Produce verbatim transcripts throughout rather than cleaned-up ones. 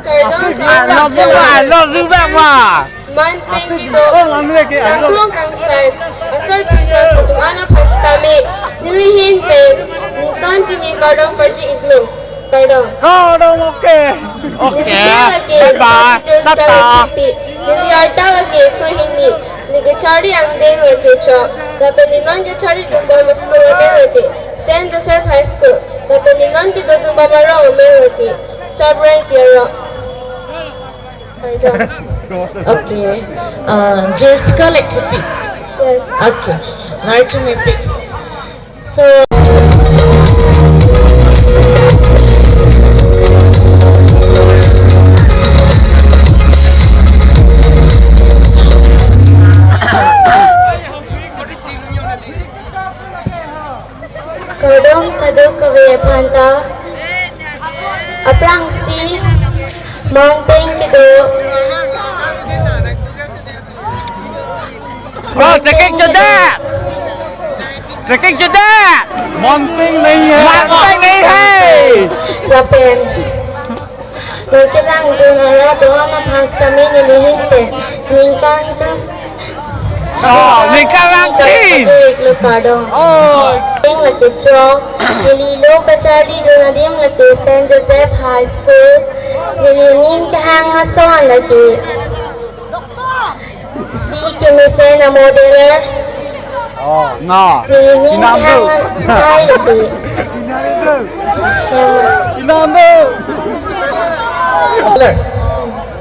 Kardom, I love you, I love you back, ma. Man pen kedo, oh, mami lagi, I love you. Nangkrong kangsai, asar phisar pu atum an aphan sitame, neli ahin pen, ningkan pini kardom parji iklo. Kardom. Kardom, okay. Okay. Neli bye bye. Bye bye. Neli arta lake Krohini. Neli kacharli angdeng lake Chok. Lapen neli non kacharlidun bom a-school amen lake Saint Joseph High School. Lapen neli non kedodun bom arong amen lake Sarbrai Tiaro. Kardom. Okay. Uh, Jessica Lekthepi. Yes. Okay. Narjumepik. So, kardom kadokave aphanta. Aphrangsi man pen kedo. Oh, trekking chode. Trekking chode. Monping nahi hai. Monping nahi hai. Lapen nangkelangdun arat do-an aphan sitame neli ahin pen ningkan kas. Oh, ningkan lang chin. Kardom. Oh. Amen lake Chok. Neli lo kacharlidun adim lake Saint Joseph High School. Neli ning kehang ason lake isi kemesen a-modeler. Oh, na. Neli ning kehang asai lake. Inando. Modeler.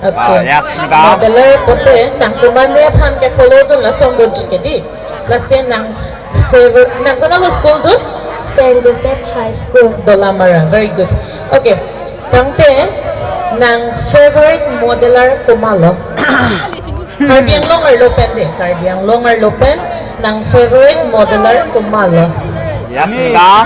Okay. Ah, yes, madam. Modeler pote nangtum mane aphan ke-follow dun lason doji ke dei. Lasi nang favorite, nang konat a-school dun? Saint Joseph High School. Dolamara, very good. Okay. Tangte nang favorite modeler komatlo? Karbi Anglong arlo pen dei, Karbi Anglong arlo pen nang favorite modeler komatlo? Yes, madam.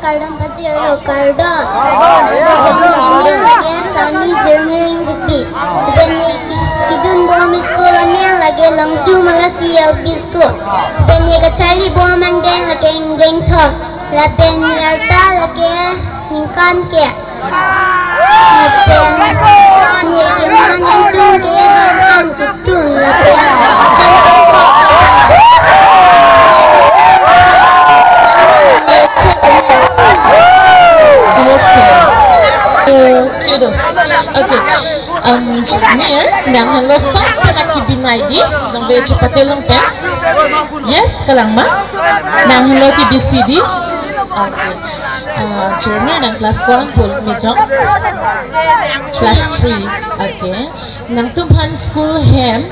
Kardom pajirlo, kardom. Amen lake Sami Jermering Jepi. Lapen neli kedun bom school amen lake Longtu Malasi L P School. Lapen neli kacharli bom angdeng lake angdeng thom. Lapen neli arta lake ningkan ke. Lapen neli keman nangtum ke an an ketun lapen an an Okay. Okay. Um, Jermering, nang helo sat pen akibinai dei, nang be chepate long pen. Yes, kalang ma? Nang helo kibisi dei. Okay. Uh, Jermering nang class ko-an pul mejong? Class three. Okay. Nangtum aphan school hem,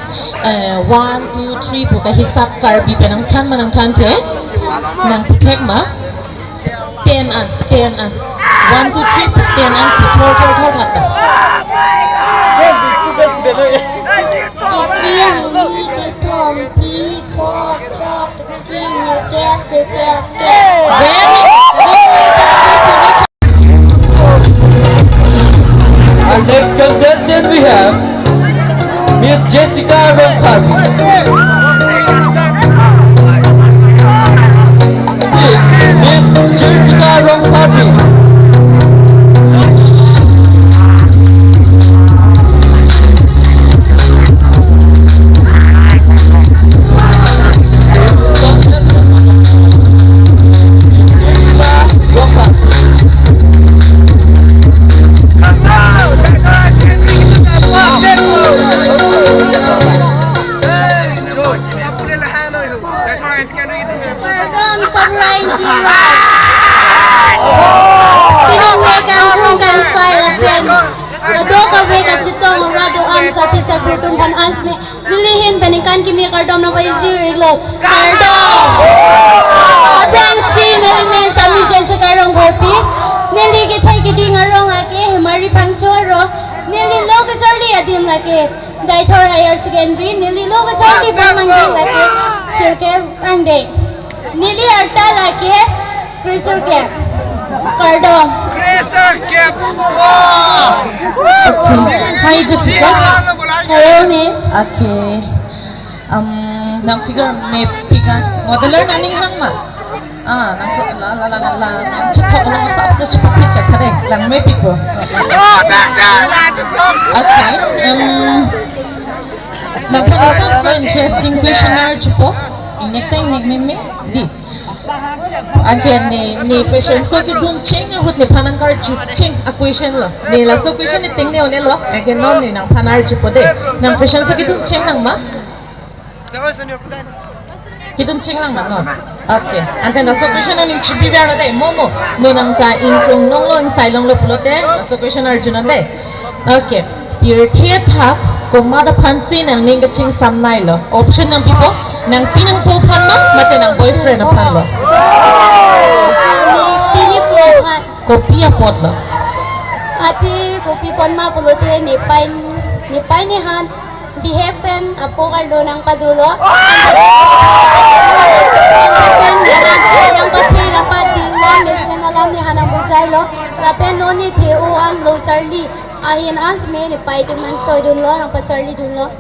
eh, one, two, three pu kahisap Karbi pen nangthan ma nangthanthe? Nang puthek ma? Ten an, ten an. One, two, three pu ten an pu thor thor thor tha ta. Isi, hini, kethom, phli, pho, throk, isi, nirkep, sirkep, kep. Very good. Our next contestant we have Miss Jessica Rongpharpi. Six, Miss Jessica Rongpharpi. Neli ahin peningkan kimi kardom nangpajirlo. Kardom. Aphrangsi neli men Sami Jessica Rongphar pi. Neli kethek keding arong lake Hemari Phangcho arong. Neli lo kacharli adim lake Deithor Higher Secondary. Neli lo kacharli bang mangdi lake Sirke Angdeng. Neli arta lake Christian Camp. Kardom. Christian Camp. Wow. Okay. Hi, Jessica. Hello, Miss. Okay. Um, nang figure mepik an. Modeler nangning hang ma? Ah, nang la la la la la. Nang chethok nang sap se chepa phi chak pade. Nang mepik po. Oh, dak dak la chethok. Okay. Um, nangphan asap so interesting question arjupo. Ingnek ta ingnek meme. Di. Anke ne, ne fashion show kedun cheng ahut nephan nangkarju cheng a question lo. Ne laso question ne tengne un-elo. Anke non ne nangphan arjupo de. Nang fashion show kedun cheng nang ma? Kedun cheng nang ma non? Okay. Anke laso question nangning chibi biar de. Mo mo. Mo nang ta ingkrung longlo, ingsai longlo pulote laso question arju non de. Okay. Pirthe athak komat aphansi nangning kachingsamnailo? Option nangpipo, nangpi nangpo aphan ma, mate nang boyfriend aphan lo? Nangpi nangpo aphan. Kopi apot lo? Athe kopi apot ma pulote nepei, nepei nehan bihek pen apo karlo nangpadulo. Pen nehan nangpathe nangpadinglo, mesen alam nehan nangbujailo. Lapen non ne the-o an lo charli. Ahin asme nepei atum nangtoidunlo, nangpacharlidunlo.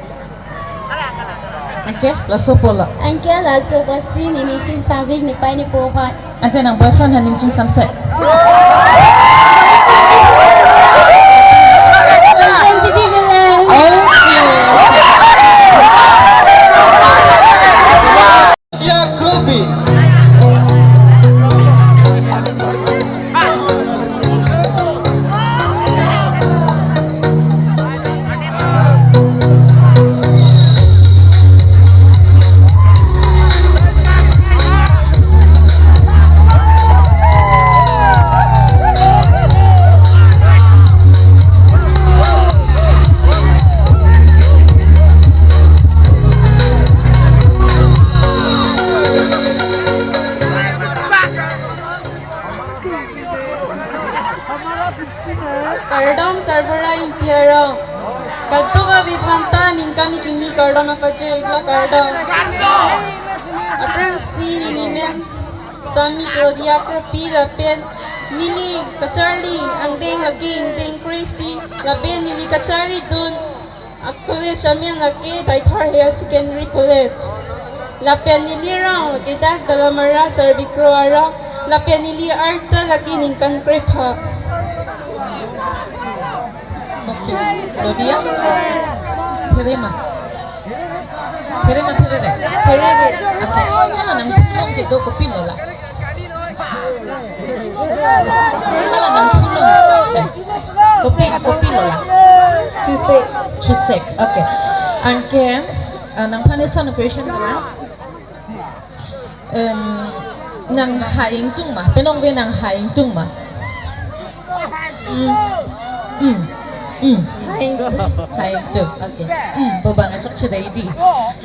Anke, laso pulo. Anke laso pusi neli chingsam-ik nepei nepo aphan. Ante nang boyfriend aphan ning chingsamse. Anke chibi bilang. Okay. Yakobi. Kardom Sarbura Ingti arong. Kadokave aphanta ningkan kimi kardom nangpajir-iklo, kardom. Aphrangsi neli men Sami Claudia Kropi lapen neli kacharli angdeng lake Ingdeng Christi lapen neli kacharlidun a college amen lake Deithor Higher Secondary College. Lapen neli arong lake dak Dalamara Sarbikro arong. Lapen neli arta lake ningkan krepha. Okay. Claudia? Phere ma? Phere ma pherere? Pherere. Okay. Hala nangpulong kedo kopilo la? Hala nangpulong. Kopi, kopilo la? Chusek. Chusek. Okay. Anke, uh, nangphan ison question na? Em, nang ha ingtung ma? Penong ve nang ha ingtung ma? Mm. Mm. Mm. Ha ingtung. Ha ingtung. Okay. Mm. Bo bang achok chedai di.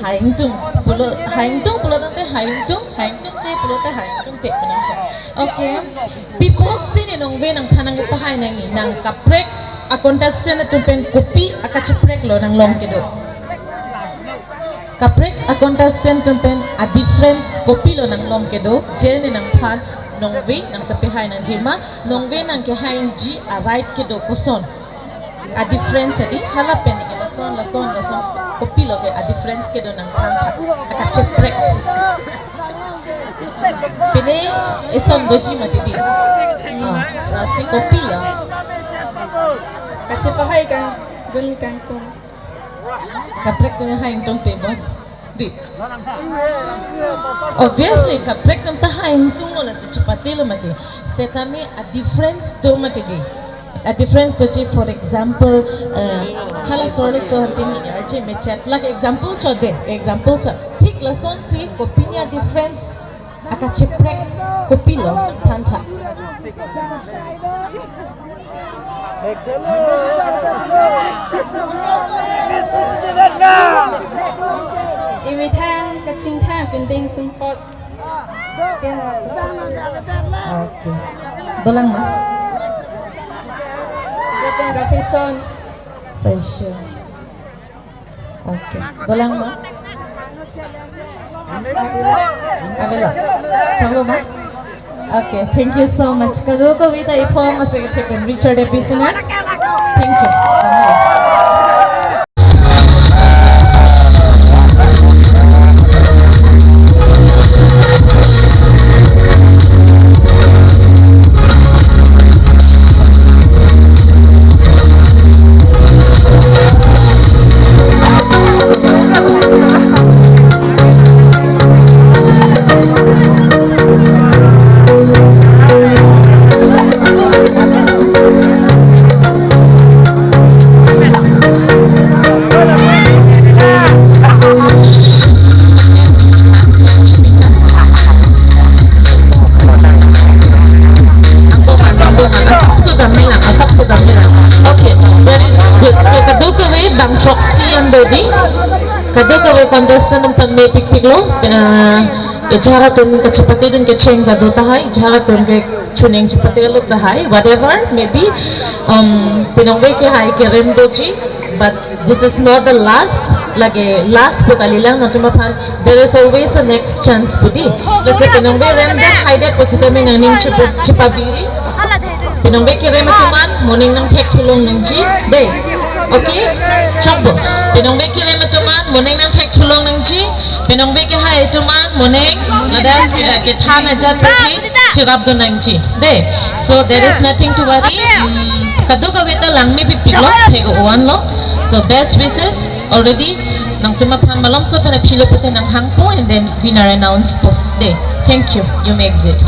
Ha ingtung. Pulo, ha ingtung pulo tangte ha ingtung. Ha ingtungte pulote ha ingtungte. Okay. Pi apotsi ne nong ve nangphan nangpahai nangji, nang kaprek a contestant atum pen kopi akacheprek lo nanglong kedo? Kaprek a contestant atum pen a difference kopilo nanglong kedo? Je ne nangphan nong ve nangkepahai nangji ma, nong ve nangkehaiji a right kedo koson? A difference adi, hala pen ke lason, lason, lason. Kopilo ke a difference kedo nangthan tha. Akacheprek. Pine eson doji mati di. Ah, lasi kopilo? Kachepahai kangdun kangtung. Kaprek atum ha ingtungte bo. Di. Obviously, kaprek atum ta ha ingtunglo, lasi chepatelo mati. Setame a difference do mati di. A difference doji, for example, uh, hala solo so hanti ni arje mechat. Lake example chot de, example chot. Thik lasonsi kopine a difference akacheprek kopilo than tha? Okay. Dolang ma? Fashion. Okay. Dolang ma? Avelo. Changlo ma? Okay. Thank you so much. Kadokave ta iphong masek chepen Richard episode. Thank you. Asap sudah bilang, asap sudah bilang. Okay, very good. So, kadokave bang choksi an dodi. Kadokave contestant an pame pikpiklo. Eh, ejara tun kachepate dun kecheng ta do tahai, ejara tun ke chuning chepate lo tahai, whatever, maybe, um, pinongve ke hai kerem doji, but this is not the last, lake last pu kalilang, nangtum aphan, there is always a next chance pu di. Lasi pinongve rem det hai det pusitame nangning chepa-, chepabiri. Pinongve kerem atum an, moning nangthek thulong nangji, de. Okay? Chokbo. Pinongve kerem atum an, moning nangthek thulong nangji. Pinongve kehai atum an, moning, ladak, eh, kethan ajat roti, chirap do nangji. De. So there is nothing to worry. Mm, kadokave ta langme pikpiklo, thek o-an lo. So best wishes already. Nangtum aphan malomso pen aphi lo pute nanghangpo and then winner announce po. De. Thank you. You may exit.